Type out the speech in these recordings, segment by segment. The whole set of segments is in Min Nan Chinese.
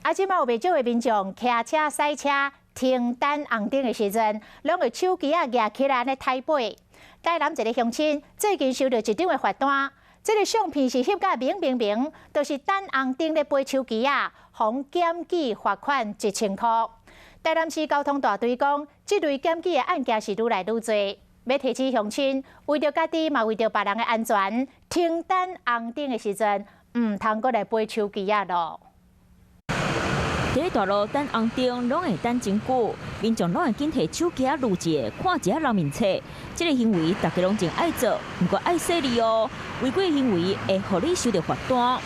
啊，這擺有袂少的民眾騎車、駛車停等紅燈的時陣，攏會手機仔攑起來按呢刣飛。台南一个鄉親最近收著一張的罰單，這个相片是翕甲明明明，就是等紅燈咧飛手機仔，予檢舉罰款1000箍。台南市交通大隊講，這類檢舉的案件是愈來愈濟，欲提醒鄉親，為著家己嘛，為著別人的安全，停等紅燈的時陣，毋通閣來飛手機仔囉。佇咧大路等紅燈，攏會等真久，民眾攏會緊提手機仔錄一下，看一下人面冊。這个行為大家攏真愛做，毋過愛細膩哦，違規行為會予你收著罰單。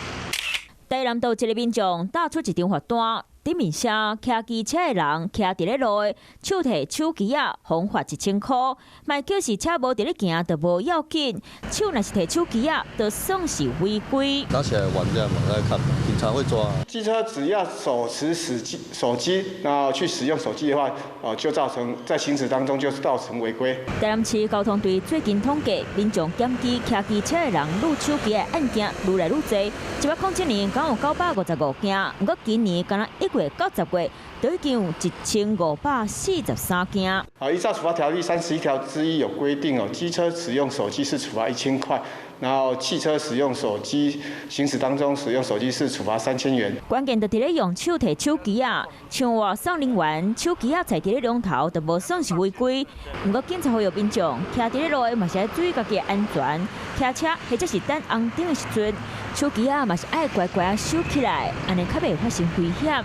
台南道一个民眾打出一張罰單，頂面寫騎機車的人騎佇咧路的手提手機仔，予罰1000箍。莫叫是車無佇咧行就無要緊，手若是提手機仔，就算是違規。拿起來玩這樣嘛，來看，警察會抓。機車只要手持手機，然後去使用手機的話，哦，就造成在行駛當中就是造成違規。台南市交通隊最近統計，民眾檢舉騎機車的人擼手機的案件愈來愈濟。107年共有955件，毋過今年敢若1月到10月，就已經有1543件。好，依照處罰條例31條之1有規定哦，機車使用手機是處罰1000塊，然後汽車使用手機行駛當中使用手機是處罰3000元。關鍵就佇咧用手提手機仔，像外送人員手機仔載佇咧龍頭，就無算是違規。毋過警察呼籲民眾，騎佇咧路的嘛是愛注意家己的安全，騎車或者是等紅燈的時陣，手機仔嘛是愛乖乖仔收起來，按呢較袂發生危險。